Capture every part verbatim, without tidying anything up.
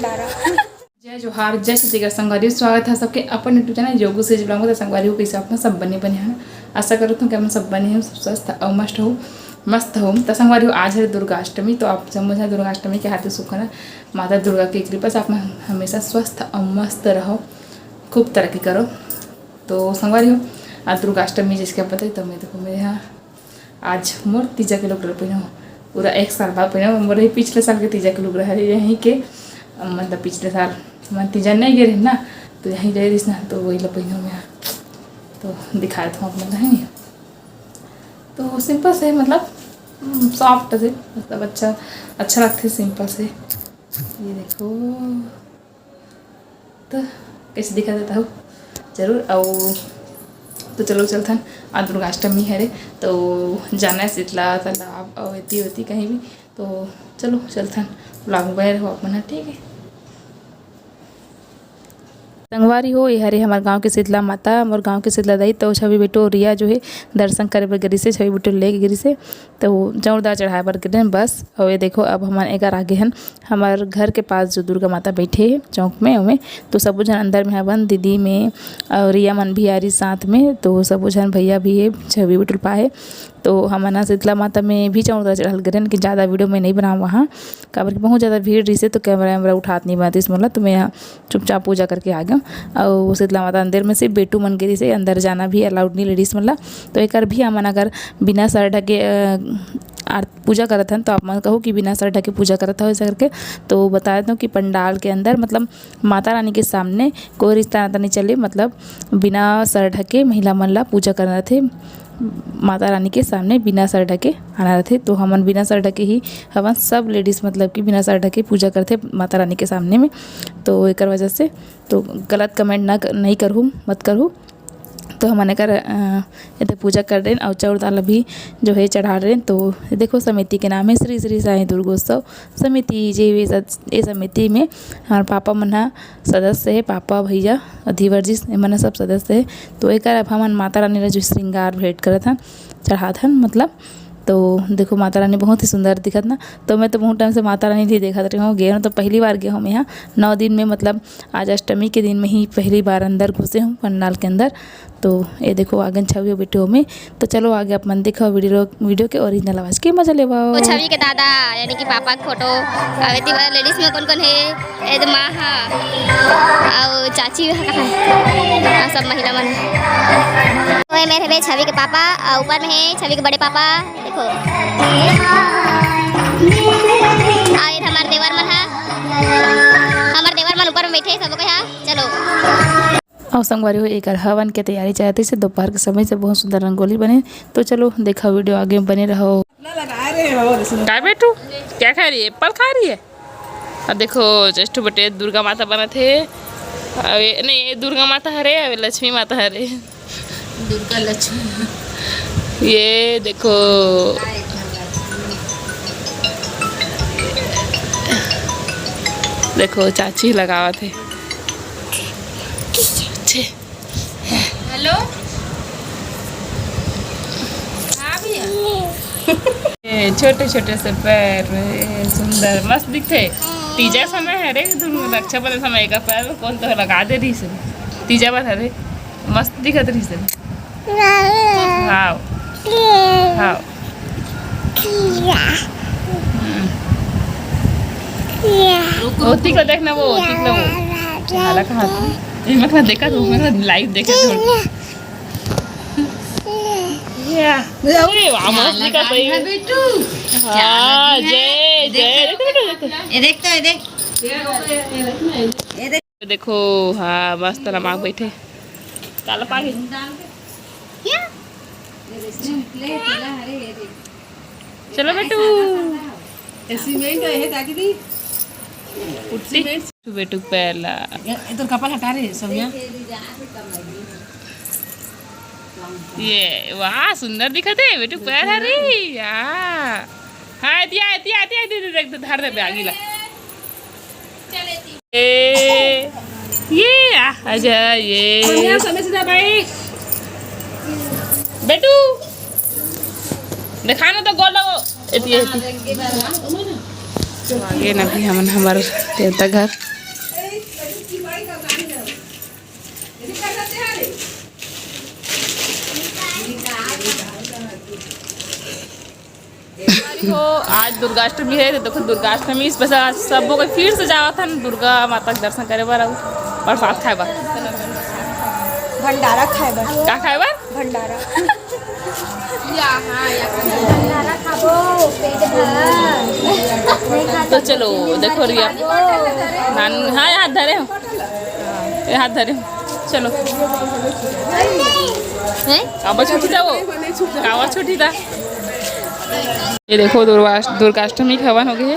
जय जोहार, जय छत्तीसगढ़ संगवारी, स्वागत है सबके अपन YouTube चैनल योगू से vlog में। तो संगवारी हो, कैसे अपना सब बने बने हैं? आशा करत हूँ कि अपन सब बने हो, सब स्वस्थ और मस्त हो, मस्त हो। तो संगवारी हो, आज है दुर्गाष्टमी, तो आप सब मुझे दुर्गाष्टमी के हार्दिक शुभकामना। माता दुर्गा की कृपा से आप मन हमेशा स्वस्थ और मस्त रहो, खूब तरक्की करो। तो संगवारी हो, आज दुर्गाष्टमी जैसे कि आप बताइए, तो मैं देखो मेरे यहाँ आज मोर तीजा के लुगरा पहिना हूँ, पूरा एक साल बाद पहिना हूँ। मोर ही पिछले साल के तीजा के लुगरा है यहीं के, मतलब पिछले साल मैं तीजा नहीं गए रहे ना, तो यहीं रह रही ना, तो वही ला पहिना हूँ मैं। तो दिखा देता हूँ आप लोग, है नहीं? तो सिंपल से, मतलब सॉफ्ट से, मतलब अच्छा, अच्छा लगता है सिंपल से। ये देखो, तो कैसे दिखा देता हूँ जरूर। और तो चलो चलथन, आज दुर्गाष्टमी हरे, तो जाना है शीतला तालाब और एती ओती कहीं भी। तो चलो चलथन, vlog में बने रहो आप मन, ठीक है? संगवारी हो, ये हरे हमार गांव के शीतला माता, मोर गांव के शीतला दाई। तो छवि बेटो रिया जो है दर्शन करे बर गिरिसे, छवि बेटो लेके गिरिसे, तो चौरदा चढ़ाए बर गिरन बस। और ये देखो, अब हमन एकर आगे हन, हमार घर के पास जो दुर्गा माता बैठे है चौक में, ओमे तो सबो झन अंदर में हवन, दीदी में और रिया मन भी आ रही साथ में, तो सबो झन, भैया भी है, छवि बिटुल पा है। तो हमन ह शीतला माता में भी चौरदा चढ़ल गिरन कि ज़्यादा वीडियो में नहीं बनाऊँ वहाँ, काबर कि बहुत ज़्यादा भीड़ रहिसे तो कैमरा वैमरा उठात नहीं बनतिस मोला, तो मैं चुपचाप पूजा करके आ गया। और शीतला माता अंदर में से बेटू मन गिरिसे, अंदर जाना भी अलाउड नहीं लेडीज मन ला। तो एकर भी हमन अगर बिना सर ढके, अ, आर-, पूजा करत हन, तो आप मन कहो कि बिना सर ढके पूजा करत हो ऐसा करके। तो बता देता हूँ कि पंडाल के अंदर, मतलब माता रानी के सामने कोई रिश्ता नाता नहीं चले, मतलब बिना सर ढके महिला मन ला पूजा करना थे, माता रानी के सामने बिना सर ढके आना रहथे। तो हमन बिना सर ढके ही हवन, सब लेडीज मतलब कि बिना सर ढके पूजा करथे माता रानी के सामने में। तो एकर वजह से तो गलत कमेंट ना क-, नहीं करहू, मत करहू। तो हमन एकर, अ, एदे पूजा कर रहे हैं और चाउर दाल भी जो है चढ़ा रहे हैं। तो देखो, समिति के नाम है श्री श्री साईं दुर्गोत्सव समिति। जे भी सद-, ये समिति में हमारे पापा मन ह सदस्य है, पापा, भैया, अधिवर जी, ये मन सब सदस्य है। तो एकर अब हमन माता रानी ला जो श्रृंगार भेंट करत हन, चढ़ात हन मतलब। तो देखो, माता रानी बहुत ही सुंदर दिखत ना। तो मैं तो बहुत टाइम से माता रानी नहीं देखत रही हूँ, गे हूँ तो पहली बार गे हूँ मैं यहाँ नौ दिन में, मतलब आज अष्टमी के दिन में ही पहली बार अंदर घुसे हूँ पंडाल के अंदर। तो ये देखो, आगन छवि बेटो में। तो चलो आगे आप मन देखो वीडियो, वीडियो के ओरिजिनल आवाज के मजा लेवा। वो छवि के दादा यानी कि पापा के फोटो। अब एती बर लेडीज में कौन कौन है? ए दे माँ हा, और चाची हा, कहाँ है? हाँ, सब महिला मन है। वो है मेरे बे छवि के पापा, और ऊपर में है छवि के बड़े पापा। देखो, और ये हमारे देवर मन हा, हमारे देवर मन ऊपर में बैठे हैं सब कोई। हाँ, चलो। अउ संगवारी हो, एकर हवन के तैयारी चलत रहिसे, दोपहर के समय से बहुत सुंदर रंगोली बने। तो चलो देखा वीडियो, आगे बने रहो। काय बेटू, क्या खा रही है? एप्पल खा रही है? अब देखो, जस्ट बटे दुर्गा माता बनत हे। अब ये, नहीं, ये दुर्गा माता हरे, अब ये लक्ष्मी माता हरे। दुर्गा लक्ष्मी। ये देखो, देखो चाची लगावत हे। हेलो, हाँ भैया। ए, छोटे छोटे से पैर, ए, सुंदर, मस्त दिखथे। तीजा समय हरे, रक्षाबंधन समय का पैर में कौन तो लगा दे रही से। तीजा बर हरे, मस्त दिखत रही से। हाँ, हाँ। हम्म। ओतिक ला देखना, वो ओतिक ला वो। काला कहाँ थी? ए, मैं कहा देखा तो, मैं कहा लाइव देखा तो। या। अरे वाह, मस्त दिखा भाई। बेटू। हाँ, जय, जय। देखो, देखो, देखो। ये देख तो, ये देख। ये देख। देखो, हाँ, मस्त लमाक बैठे। काला पागे। क्या? चलो बेटू। ये सीमेंट है, ताकि दी। उठती। सीमेंट। तू बेटू पैर ला। ये, ये तो कपल हटा रहे, सोनिया। ये, वाह, सुंदर दिखत हे बेटू पैर हरी। हाँ। हाँ, एतिया, एतिया, एतिया, एतिया, देख, धर दे, आगी ला। ए, ये, आ, आजा, ये। सोनिया, समय से जा भाई। बेटू, दिखा ना तो गोल लगो। एतिया, एतिया। आगे ना भी हमन हमर देवता घर। तो आज दुर्गाष्टमी हे, तो देखो दुर्गाष्टमी special आज सबो कोई फिर से जावत हन दुर्गा माता के दर्शन करे बर अउ प्रसाद खाए बर। भंडारा खाए बर। का खाए बर? भंडारा। भंडारा खाबो, पेट भर। तो चलो, देखो रिया। नान-, हाँ, हाथ धरे हो। ये हाथ धरे हो। चलो। हैं? काबर छुट्टी था वो? काबर छुट्टी था? ये देखो दुर्गा-, दुर्गाष्टमी के हवन हो गए हे।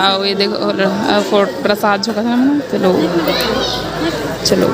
अउ ये देखो, अउ प्रसाद झोंकत हे ना, चलो, चलो।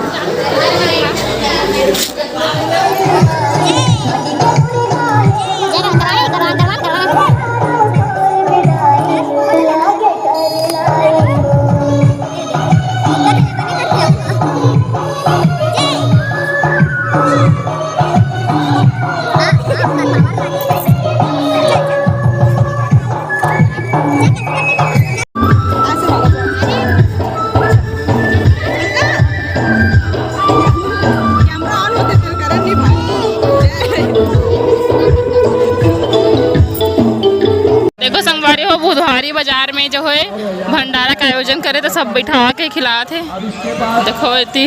देखो संगवारी हो, बुधवारी बाजार में जो है भंडारा का आयोजन करे, तो सब बैठा के खिलात हे। देखो एती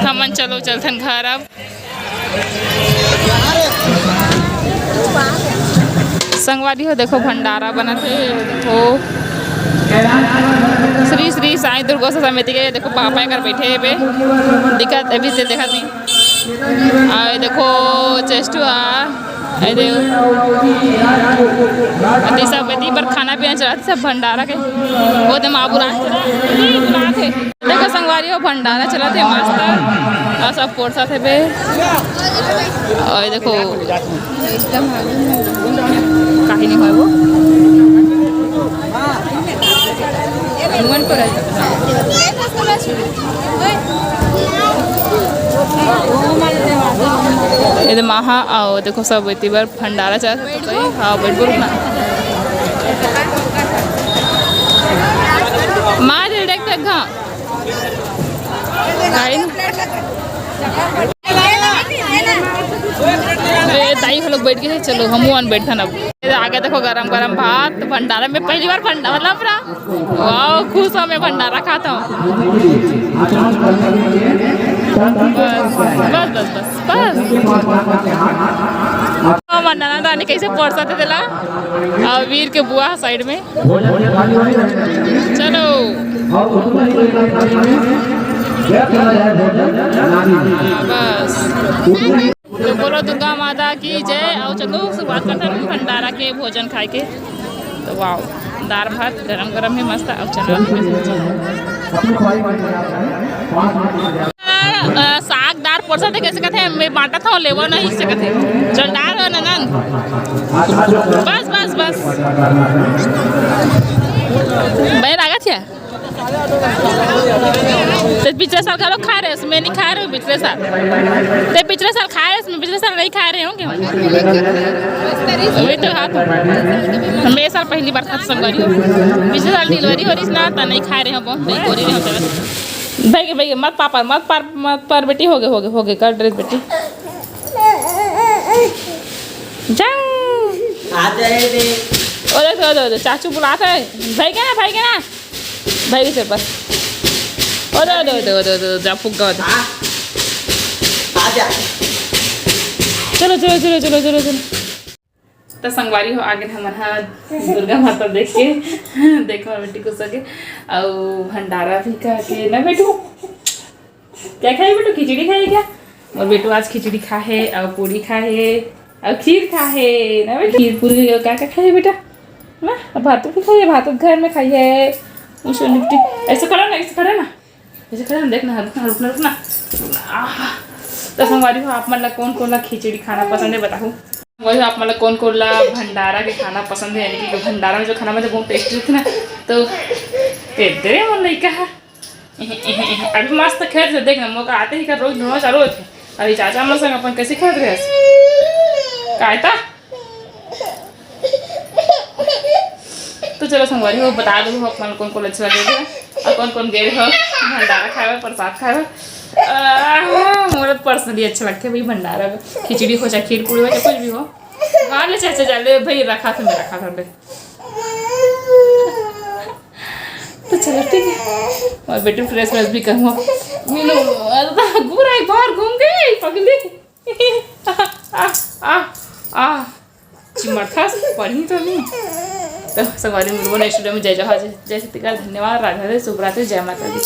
हमन चलो चलथन घर अब। संगवारी हो, देखो भंडारा बनत हे, देखो श्री श्री साईं दुर्गोत्सव समिति के, देखो पापा एकर बैठे हे बे, दिखत अभी से देखत नहीं। अउ ये देखो चेस्टू आ, ये देखो अति सब एती बर खाना पीना चलत, सब भंडारा के, वो दे माबू रात चला, नहीं, रात हे। देखो संगवारी हो, भंडारा चलत हे मस्त, अउ सब पोरसत हे बे। अउ ये देखो, काहे नहीं होय वो? ये दे माँ हा, अउ देखो सब एती बर भंडारा चलत हे, तो कोई, हाँ, बैठ बोल ना। माँ, direct एक घा। दाई न। ए, दाई घलोक बैठ गे हे, चलो, हमू मन बैठन अब। ए, आगे देखो, गरम गरम भात, भंडारा में पहली बार भंडा-, मतलब, पूरा, वाओ, खुश हो, मैं भंडारा खाता हूँ। बस, बस, बस, बस, बस। हमर ननद रानी कैसे परोसत हे तेला, अउ वीर के बुआ side में। चलो। बस। तो बोलो दुर्गा माता की जय। अउ चलो शुरुआत करथन भंडारा के भोजन खाए के। तो वाओ, दार भात गरम गरम हे मस्त, अउ चना भी मस्त। अ, अ, साग दार परोसत हे, कइसे कथे, मैं बांटत हंव, लेवा नहीं, कइसे कथे। चल डार हो ननद। बस, बस, बस। बहिन आगत हे। ते पिछले साल घलो खाए रहे, मैं नहीं खाए रहे हूँ पिछले साल। ते पिछले साल खाए रहे, मैं पिछले साल नहीं खाए रहे हूँ क्यों? वही तो बात है। मैं ये साल पहली बार खात संगवारी हूँ। पिछले साल delivery हो रही ना, तो नहीं खाए रहे हूँ, बहुत नहीं हो रही हूँ। भाई के, भाई के, मत पापा, मत पार, मत पार बेटी, हो गए, हो गए, हो गए, कर dress बेटी। जा। आ जाए रे। ओ दे, ओ दे, ओ दे, चाचू बुलात हे। भाई के ना, भाई के ना। भाई के सिर पर। ओ दे, ओ दे, ओ दे, ओ दे, ओ दे, जा फुग्गा, ओ दे। हाँ। आ जा। चलो, चलो, चलो। तो संगवारी हो, आगे हमन हा दुर्गा माता देख के, देखो बेटी खुश हो के, अउ भंडारा भी खा के ना बेटू। क्या खाई बेटू? खिचड़ी खाई क्या? मोर बेटू आज खिचड़ी खा हे, अउ पूड़ी खा हे, अउ खीर खा हे ना बेटू। खीर पूड़ी अउ का का खाई बेटा? ना, अब भात भी खाई हे, भात घर में खाई हे। उसे लिपटी, ऐसे करो ना, ऐसे करो ना, ऐसे करो ना, देख ना, रुक ना, रुक ना, रुक ना। आहा। तो संगवारी हो, आप मन ला कौन कौन ला खिचड़ी खाना पसंद है बताओ। संगवारी हो, आप मन ला कौन कौन ला भंडारा के खाना पसंद है, यानी कि भंडारा में जो खाना बनता है बहुत tasty रहता है ना, तो तेरे मन नहीं कहा। अभी मस्त खेलत हे, देख ना, मोका आते ही कर रोज ढूंढना चालू होथे। अभी चाचा हमर संग अपन कैसे खेलत रहे? काय ता? तो चलो संगवारी हो, बता दो आप मन कौन कौन अच्छा लगे और कौन कौन गए हो भंडारा खाए, प्रसाद खाए। आह, मोर personally अच्छा लगथे भाई भंडारा में, खिचड़ी हो चाहे खीर पूड़ी हो चाहे कुछ भी हो। हाँ ले चाचा, जा ले भाई, रखा था मैं, रखा था ले। तो चलो ठीक है, और बेटी फ्रेश व्रेश भी करूँगा। मिलो, अरे तो गुरा एक बार घूम गई पगली। आ, आ, आ, आ। चिमरथा पढ़ी तो नहीं। तो संगवारी मिलबो नेक्स्ट वीडियो में। जय जोहार, जय, जय छत्तीसगढ़, धन्यवाद, राधे राधे, शुभ रात्रि, जय माता दी।